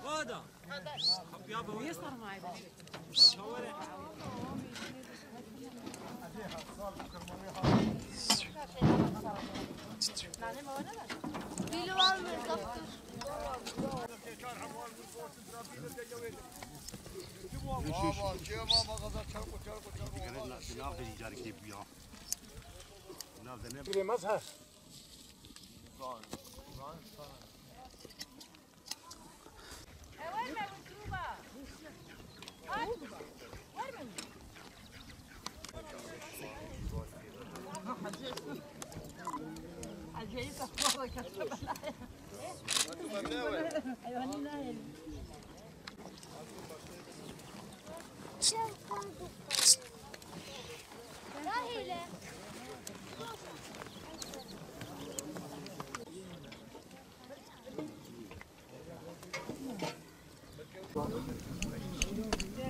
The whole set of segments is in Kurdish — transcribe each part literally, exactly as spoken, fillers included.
Vada. Niye sormaydı? Pîlû almıyor doktor. Bilemez ha.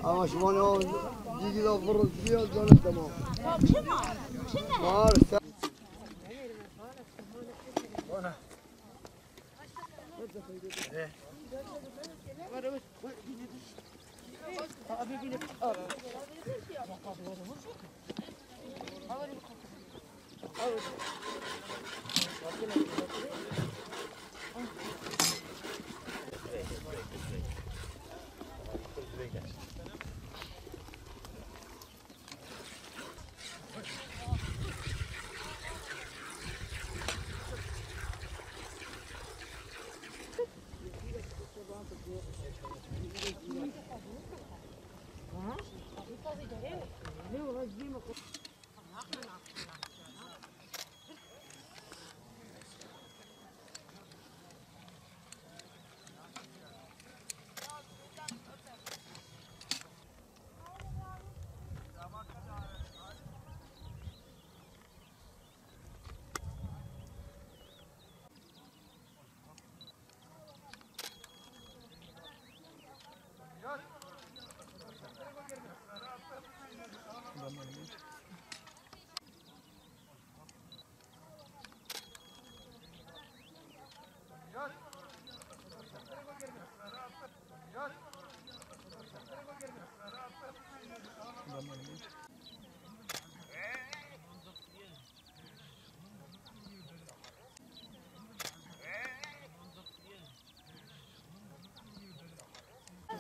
Ama şima ne o, digi da vurun, digi da canı tamam. Var, sen.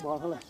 Bakın.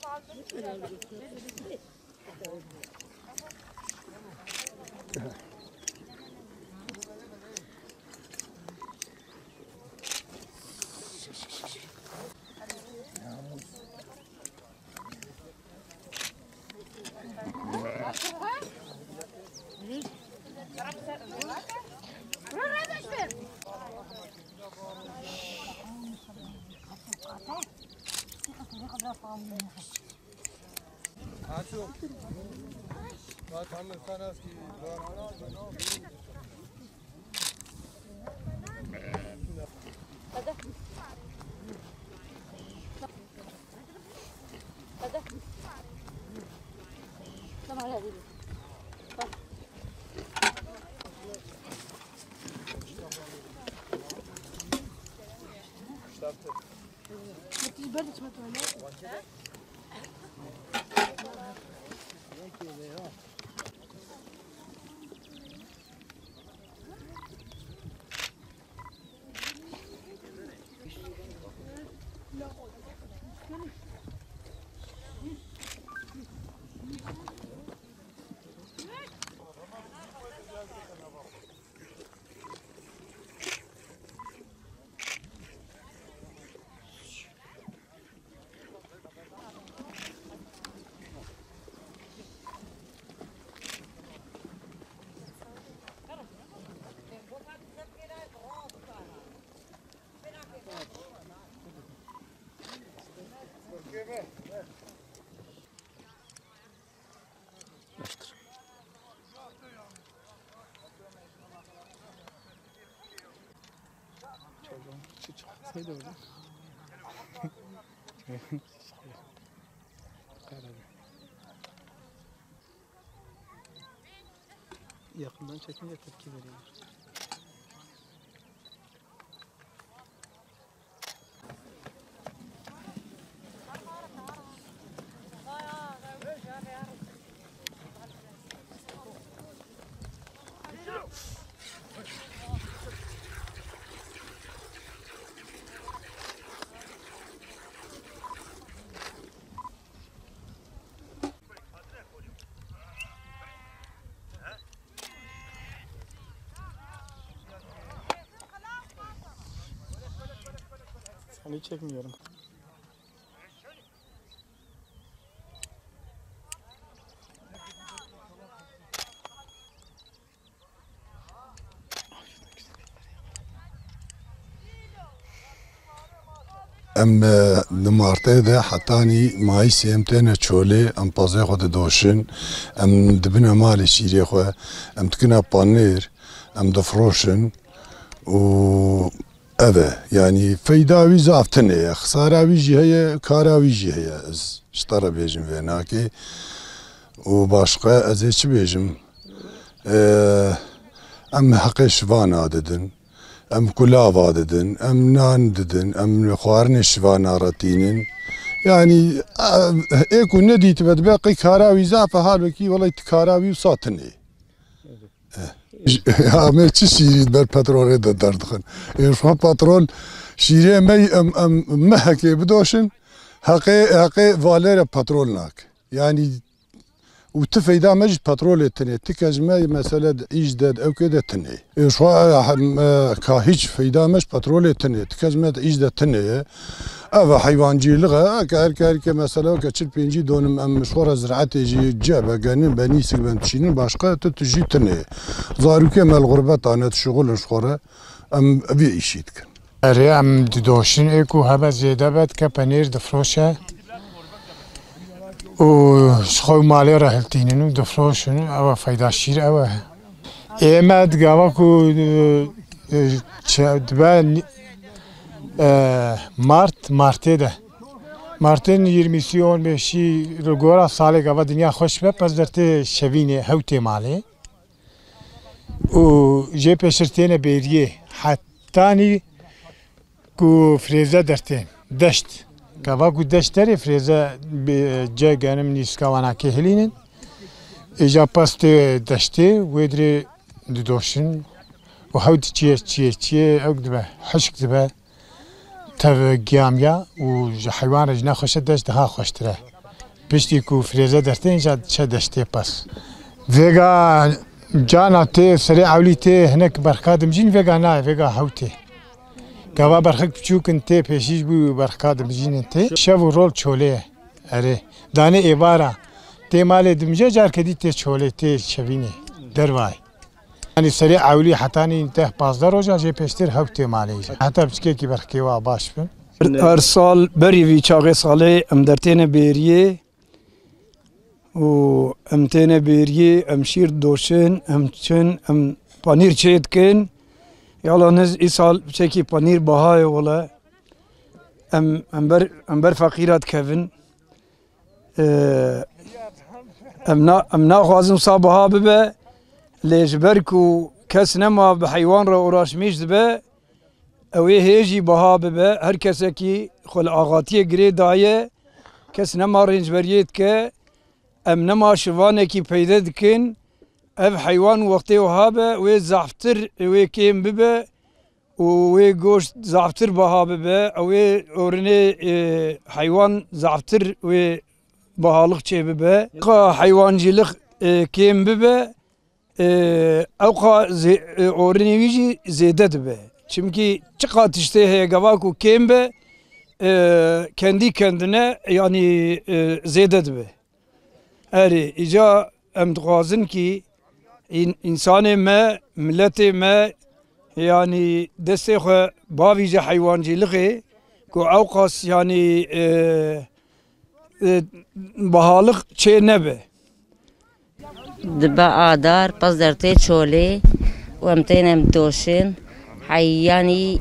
Yakından çekince tepki veriyor. Seni çekmiyorum. Em, e, di martê de hetanî mayîsê em têne çolê, em pezê xwe didoşin, em dibine malê şîrê xwe, em dikine panêr, em difroşin û ev e. Yanî feyda wî zaf tune ye, xisara wî jî heye, kara wî jî heye. Ez ji te re bêjim vê nakê û başqe ez ê çi bêjim? E, em heqê şivana didin. Em kulava didin, em nan didin, em xwarinê şivana re tînin. Yanî, e, ê ku nedîtibe dibe qey kara wî zaf e, halbekî welay ti kara wî wisa tune. Eh. Em ê çi şîrî ber petrolê de derdixin? Ê, şu an petrol şîrê me em, em mehekê bidoşin, heqê, heqê valê re petrol nak. Yanî û ti feyda me ji petrolê tune. Ti kes ji me mesele îş de, ewkê de tune. Ê, şu an, e, hem, e, ka hiç feyda me ji petrolê tune. Ti kes me îş de tune ye. Ev e heywancîlix e. Eke her ke, her ke mesele weke çil pêncî donim em ji xwe re ziraetê jî cebe genin, benîsik ben dişînin, başqa tu, tu jî tune ye. Zarokê me li xurbeta ne dişixulin ji xwe re. Em vê îşî dikin. Erê, em didoşin ê ku hebe zêde be dike penêr difroşe û ji xwe û malê re hiltînin û difroşin. Ew e feyda şîr ew e. Ê me di gava ku, e, e, çe-, dibe, e, mart, martê de. Martên yirmîsî on beşî li gora salê gava dinya xweş be, pez dertê şevînê hewtê malê. Û jê pêştir têne bêriyê hetanî ku firêze dertên deşt. Gava ku deşt derê firêze bê-, ce genim nîska wanakê hilînin. Îja pas tê deştê wê dirê didoşin û hew diçiye çiye çiye ew dibe hişk dibe. Tev giyamiya û ji heywan re ji nexweşe deşt daha xweştir e. Piştî ku firêze dertên jî diçe deştê pez. Vêga cana tê, serê ewlî tê, hinek berxka dimjîn, vêga nayê, vêga hew tê. Gava berxik biçûk in tê, pêşî ji bo berxka dimjînin tê. Şev û rol çolê ye. Erê. Danê êvara. Tê malê dimije, carke dî tê çolê, tê şevînê. Dervayê. Yanî serê ewlî hetanî deh pazdeh roja jê pêştir hew tê malê jî. Heta piçkekî berxkê wa baş bin. Her sal berî vî çaxê salê em dertêne bêriyê û em têne bêriyê, em şîr didoşin, em çin, em panîr çê dikin. Yalaniz îsal piçekî panîr baha ye wele. Em, em ber, em ber feqîra dikevin. Ee, em na-, em naxwazin wisa biha bibe, lê ji ber ku kes nema bi heywan re uğraşmîş dibe, ew ê hê jî biha bibe. Her kesekî xwe li axatiyê girê daye, kes nema rêncberiyê dike, em nema şivanekî peyde dikin, ev heywan wextê wiha be, wê zaftir, wê kêm bibe, û wê goşt zaftir biha bibe, ew ê orinê, e, heywan zaftir wê bihalix çê bibe. Qa heywancîlix, e, kêm bibe, e, ew qa zê-, e, orinê wî jî zêde dibe. Çimkî çiqa tiştê heye gava ku kêm be, e, kendî kendine, yanî, e, zêde dibe. Erê, îca em dixwazin kî în-, însanê me, miletê me, yanî destê xwe bavîje heywancîlixê, ku ewqas, yanî, e, e, bahalix çê nebe. Dibe adar, pez dertê çolê û em tên em doşin. Hey, yanî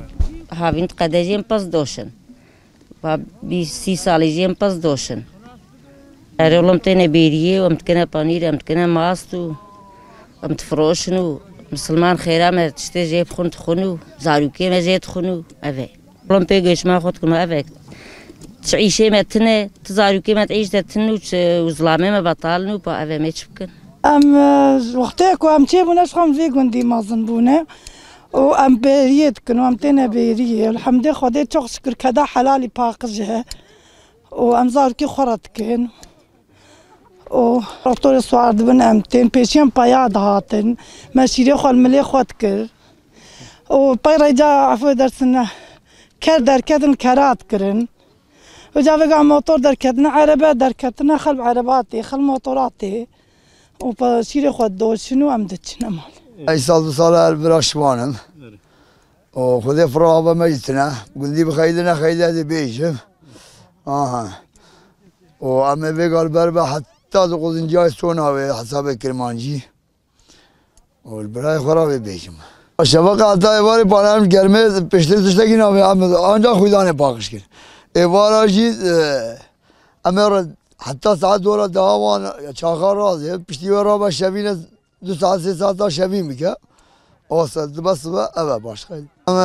Havîn qedecên pez doşin. Va bîst sî salî jê em pez doşin. Erê oğlum têne bêriyê, em dikine panîr, em dikine mast û em difiroşin û misilman xêra me tiştê jê bixwin dixwin û zarokê me jê dixwin û ev e. Oğlum pê göçmen xwe dikin û ev e. Çi îşê me tine, ti zarokê me ti îş de tin û çi û zilamê me betal in û pa ev e me çi bikin? Em, e, wextê ku em çêbûne ji xwe em vê gundî mezin bûne û em bêriyê dikin û em têne bêriyê. Elhemdê Xwedê çok şükür keda helalî paqij e. û em zarokê xwe re dikin û doktorê siwar dibin, em tên pêşî em peya dihatin. Me şîrê xwe li milê xwe dikir û pey reyca efê dersin ker derketin kera dikirin. Vêca vêga motor derketine, erebe derketine, xel bi ereba tê, xel motora tê û pe şîrê xwe didoşin û em diçine mal. Ey sal du sal el vira şivan im. Û Xwedê fira ava me jî tine. Gundî bi xeylê nexeylê dê bêjim. Aha. Û em ê vê gal ber be heta di quzinciyay sona wê hesabê Kirmancî. Û li birayê xwe re vê bêjim. Şeveqa heta êvarê pana em ji germê piştê tiştekî nabê em anca xwîdanê paqij kir. Êvara jî, e, em ê re heta saet dora deha wan çaxa razê. Piştî wê rabe şevîne du saet sê saeta şevîn bike. O saet dibe sibe ev e başqa. Em,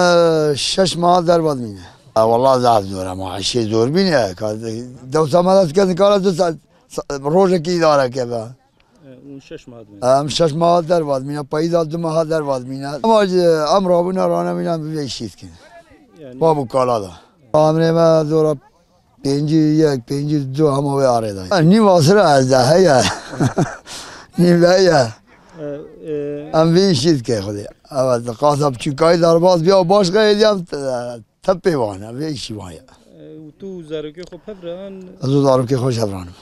e, şeş meha derva dimîne. E, wela zaf zor e, ma işê zor bîne. Ka dewsa me dest ketin kara du saet, sa-, rojekî îdare keve. E, hûn şeş meha dimîne. Em şeş meha derva dimîne, peyda du meha derva dimîne. Ama, e, em rabûne ranemîne em vê işî dikin. Yani. Babu kala da. Emrê me zora Pêncî yek, pêncî du hema wê arê de. Nîv asir e ez de heye. Nîv heye. E, e, Em vê işî dike Xwedê. Evet, qasa biçûkayî derbas biya, başqa êdî em te-, tepê wan e, vê işî wan ye. E, û tu zarokê xwe pev re an? Ez û zarokê xwe ji hev ranim.